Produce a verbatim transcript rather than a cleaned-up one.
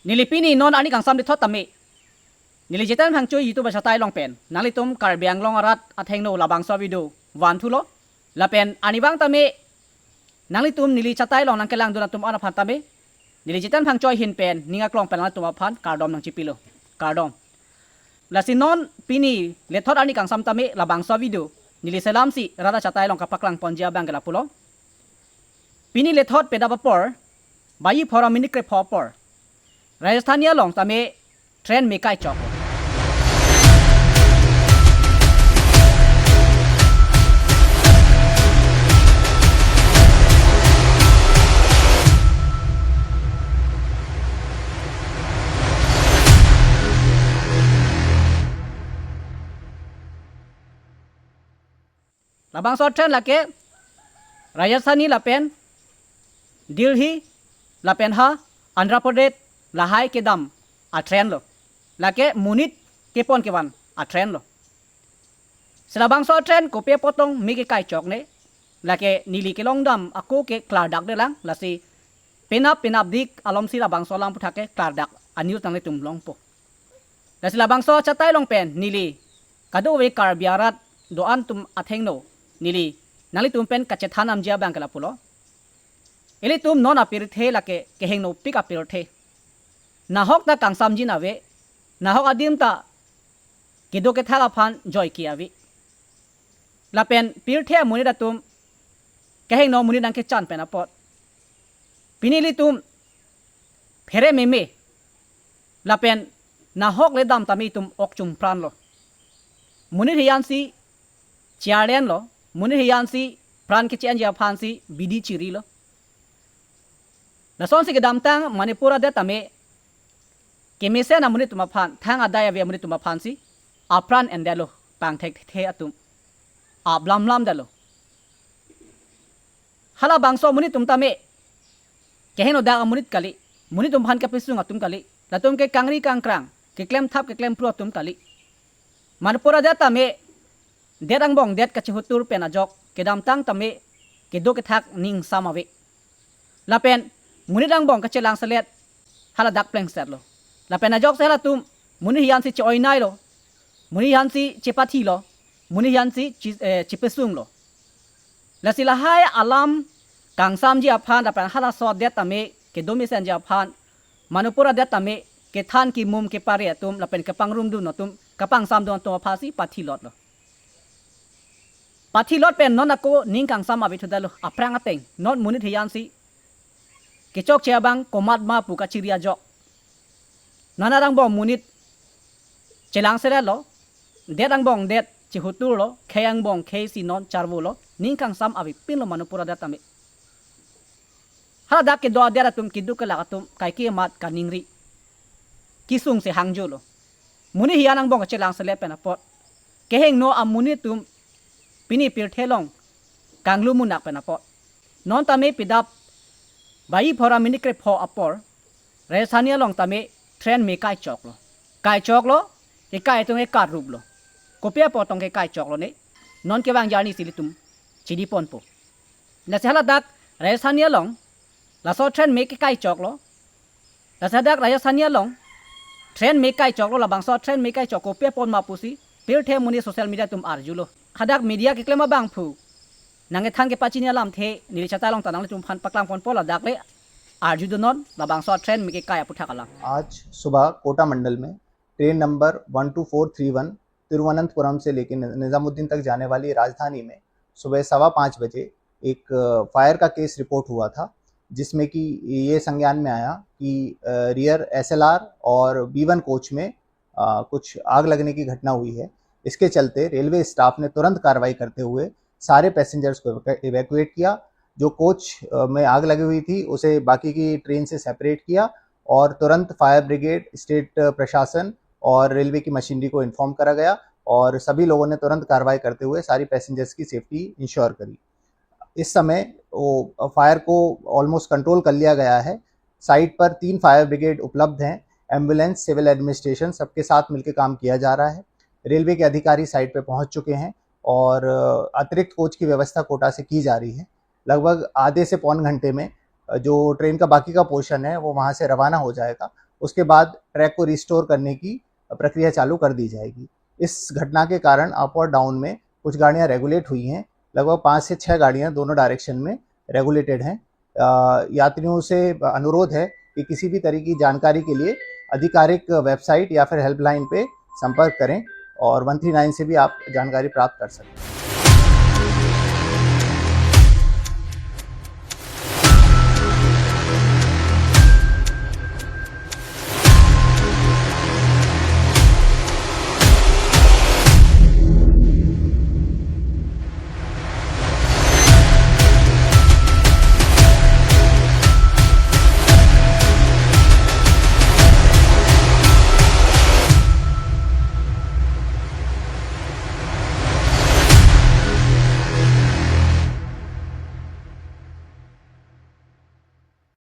Neli pini non arni kangsam lethot tame, neli Jiten Phangcho YouTube achatai along pen nanglitum Karbi Anglong arat athengno labangso video vanthulo. Lapen arnivang tame nanglitum neli chatai along nangkelangdun atum an aphan tame, neli Jiten Phangcho ahin pen ning aklong pen nanglitum aphan kardom nangchipilo. Kardom. Lasi non pini lethot arni kangsam tame labangso video neli selamsi rat achatai along kapaklang ponji abang ke lapulo. Pini lethot pedap apor, baji pharo minit krepho apor, Rajdhani along tame train me kaichok. Labangso train lake Rajdhani lapen Delhi lapen ha Andhra Pradesh lahai kedam a train lo. Lake monit kepon kevan a train lo. Si labangso train kopi apot tong me kekaichok ne, lake neli kelongdam ako ke klardak detlang, lasi penap penapdik alomsi labangso alam aputhak ke klardak a news nanglitum longpo. Lasi labangso achatai along pen neli kadokave Karbi arat do-an atum athengno neli nanglitum pen kachethan damji abang ke lapulo. Ilitum non apirthe lake kehengnopik apirthe. Nahok ta kangsamjin ave, nahok adim ta kedo kethak aphan joike ave. Lapen pirthe amonit atum kehingno amonit nangkechan pen apot, pini ilitum phere meme lapen nahok le dam tame itum ok chumpran lo. Monit hiyansi chiaren lo, monit hiyansi pran keche-enji aphansi bidi chiri lo. Lasonsi kedamtang Manipur adet tame kemesen amonit atum aphan, thang adai ave amonit atum aphansi apran endetlo, pangthekthe atum ablamlamdetlo. Halabangso amonit atum tame kehingno dak amonit kali, monit atum aphan kepesung atum kali, latum ke kangri kangkrang, keklemthap keklempru atum kali. Manipur adet tame det angbong det kachehutur pen ajok kedamtang tame kedo kethak ning sam ave. Lapen monit angbong kachelang selet haladak plengsetlo. Lapen ajoksi halatum monit hiyansi che-oinai lo, monit hiyansi chepathi lo, monit hiyansi chi-, eh, chepesung lo. Lasi lahai alam kangsamji aphan lapen halaso adet tame kedo mesenji aphan Manipur adet tame kethan kemum kepare atum lapen kepangrumdun atum, kepangsamdun atum aphansi pathilotlo. Pathilot pen non ako ning kangsam ave thudalo, aphrang ateng non monit hiyansi kechokche abang komat ma pu kachiri ajok. Non arang angbong monit chelang selet lo, det angbong det chehutur lo, khei angbong khei si non charvo lo, ning kangsam avepin lo Manipur adet tame. Haladak kedo adet atum keduk kelak atum kaike mat kaningri, kesung si hangjo lo. Monit hiyan angbong chelang selet pen apot, kehingno amonit atum pini pirthe along kanglu munak pen apot, non tame pedap baji pharo minit krepho apor Rajdhani along tame train me kaichoklo. Kaichoklo, kekai atum ke karuplo. Kopi apot tong kekaichoklo ne, non kevang arnisi ilitum chiniponpo. Lasi haladak Rajdhani along laso train me kekaichoklo. Lasi hadak Rajdhani along train me kaichoklo, labangso train me kaichok kopi apot ma pusi pirthe amonit social media atum arjulo. Hadak media keklem abangphu nangkethan kepachini alamthe neli chatai along ta nanglitum aphan paklangponpo, ladak le arjudunnon labangso train me kekai aputhak alam. आज सुबह कोटा मंडल में train number one two four three one Thiruvananthapuram से लेके नि-, निजामुद्दीन तक जाने वाली राजधानी में सुबह सवा पाँच बजे एक, अ, फायर का केस रिपोर्ट हुआ था, जिसमें कि ये संज्ञान में आया कि, अ, रियर एसएलआर और बी वन कोच में, अ, कुछ आग लगने की घटना हुई है। इसके चलते रेलवे स्टाफ ने तुरंत कार्रवाई करते हुए सारे पैसेंजर्स को इवैक्यू-, इवैक्यूएट किया। जो कोच, अ, में आग लगी हुई थी, उसे बाकी की ट्रेन से सेपरेट किया और तुरंत फायर ब्रिगेड, स्टेट प्रशासन और रेलवे की मशीनरी को इन्फॉर्म करा गया और सभी लोगों ने तुरंत कार्रवाई करते हुए सारी पैसेंजर्स की सेफ्टी इंश्योर करी। इस समय वो फायर को ऑलमोस्ट कंट्रोल कर लिया गया है। साइट पर तीन फायर ब्रिगेड उपलब्ध हैं, एम्बुलेंस, सिविल एडमिनिस्ट्रेशन, सबके साथ मिलकर काम किया जा रहा है। रेलवे के अधिकारी साइट पे पहुंच चुके हैं और, अ, अतिरिक्त कोच की व्यवस्था कोटा से की जा रही है। लगभग आधे से पौन घंटे में, अ, जो ट्रेन का बाकी का पोर्शन है, वो वहां से रवाना हो जाएगा उसके बाद ट्रैक को रिस्टोर करने की प्रक्रिया चालू कर दी जाएगी। इस घटना के कारण अप और डाउन में कुछ गाड़ियां रेगुलेट हुई हैं। लगभग पाँच से छह गाड़ियां दोनों डायरेक्शन में रेगुलेटेड हैं। अ, यात्रियों से अनुरोध है कि किसी भी तरह की जानकारी के लिए आधिकारिक वेबसाइट या फिर हेल्पलाइन पे संपर्क करें और वन थ्री नाइन से भी आप जानकारी प्राप्त कर सकते हैं।